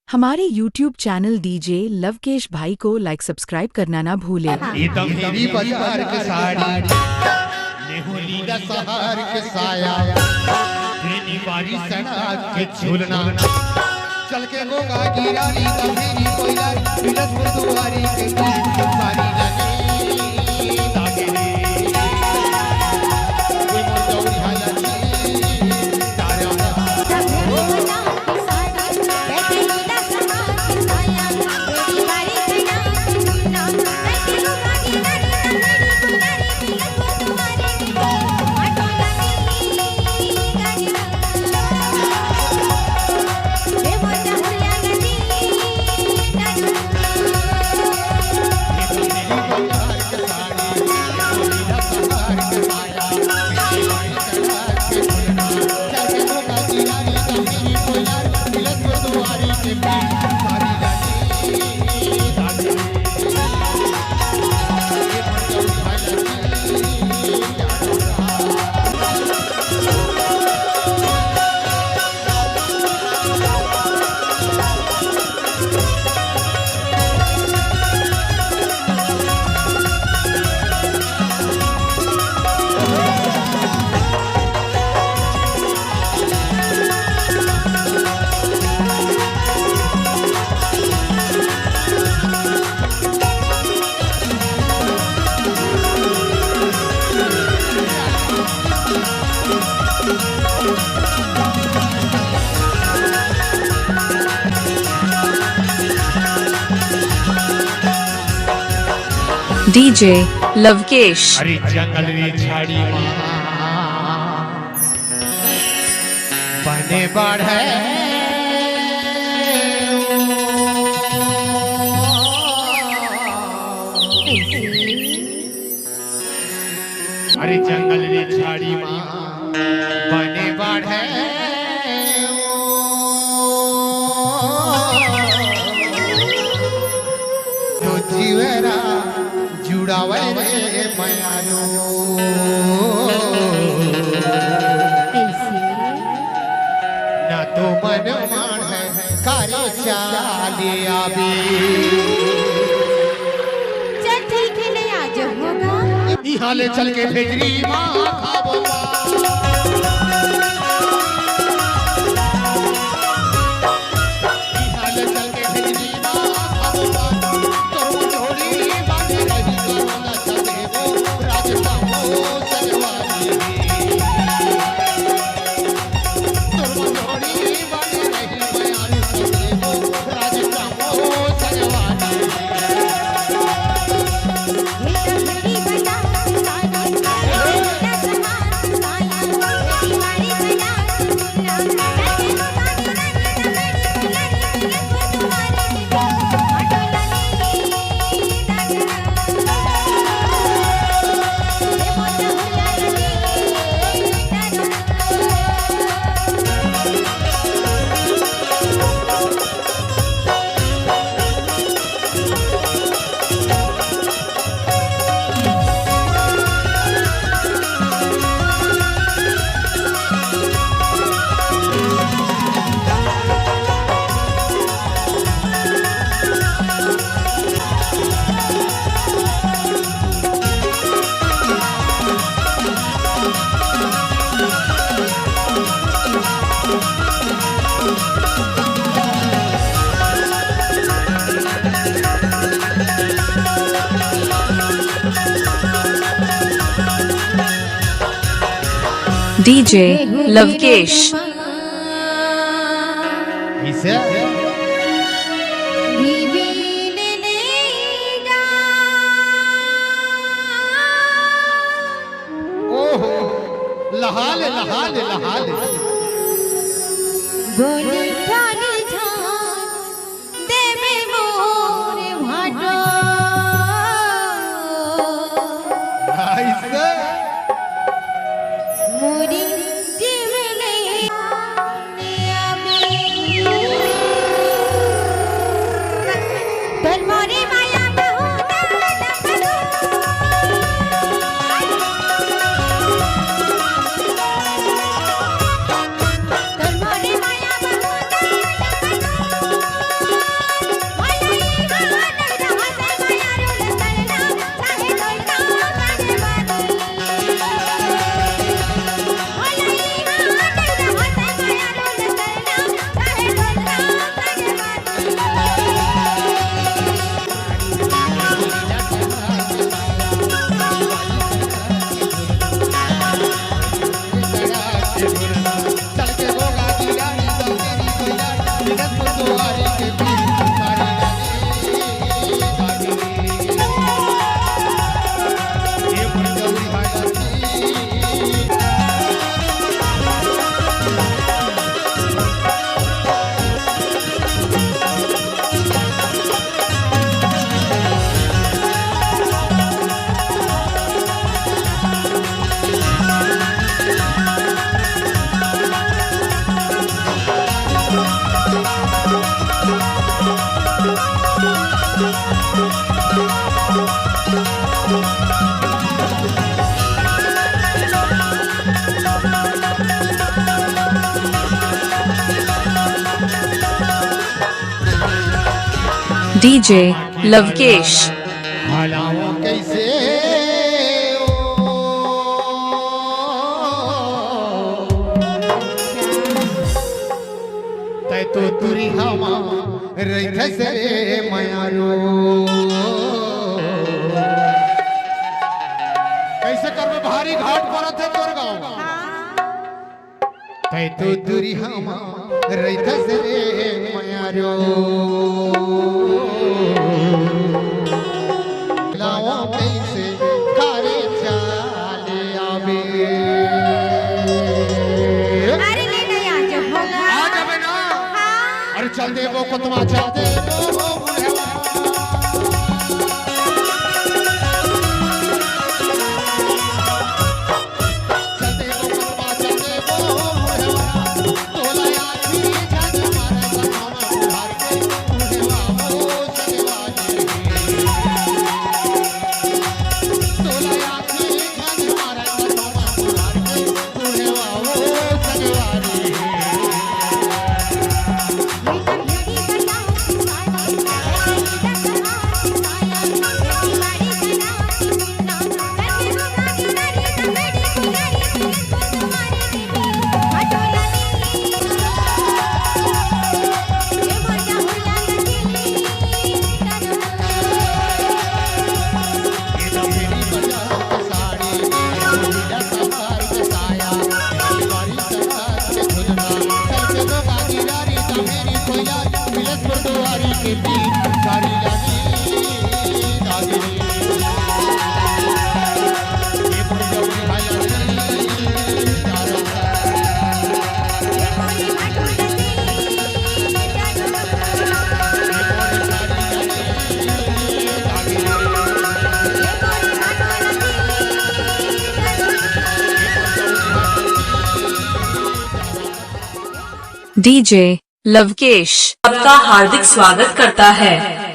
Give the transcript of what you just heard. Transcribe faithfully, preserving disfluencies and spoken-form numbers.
हमारे YouTube channel DJ Lavkesh भाई को लाइक सब्सक्राइब करना ना भूले। एकदम हेवी बाजार के साड़ी, नेहोली का शहर के साया, तेरी बारी सड़क के झूलना, चल के गोगा गिरारी, तमेरी कोयला, बिलासपुर दुआरी के बीच सारी लगे, लगे। कोई मोर गौरी हालत नहीं, तारा। डीजे लवकेश। अरे जंगल रे झाड़ी मा बने बाढ़े। अरे जंगल रे झाड़ी मा बने बाढ़े। तो जीवरा जुड़ावे रे मयारू। कैसे? ना तो मन माढ़े करे चाले आबे। चल ठीक है, नहीं आ जाऊंगा। इहाँ ले चल के भेजरी माँ खाबो। डीजे लवकेश। इसे ओहो, लहा ले, लहा ले, लहा ले। बोली ठानी ठान देवे मोर भाटो। ऐसे। मोरी जीवन तोर मोरे माया बहुत तोर मोरे माया बहुत डीजे लवकेश। हलाओ कैसे ओ, तै तो तुरी हमा रहिथस रे मयारो। कैसे करबे, भारी घाट परत हे तोर गाँव। तै तो दूरी हमा रहिथस रे मयारो। लावा कैसे करे चाले आवे। अरे ले नहीं, आज होगा। आ जाबे ना। हाँ। अरे चल देबो कोतवा, चल देबो बुढ़वा। डीजे लवकेश आपका हार्दिक स्वागत करता है।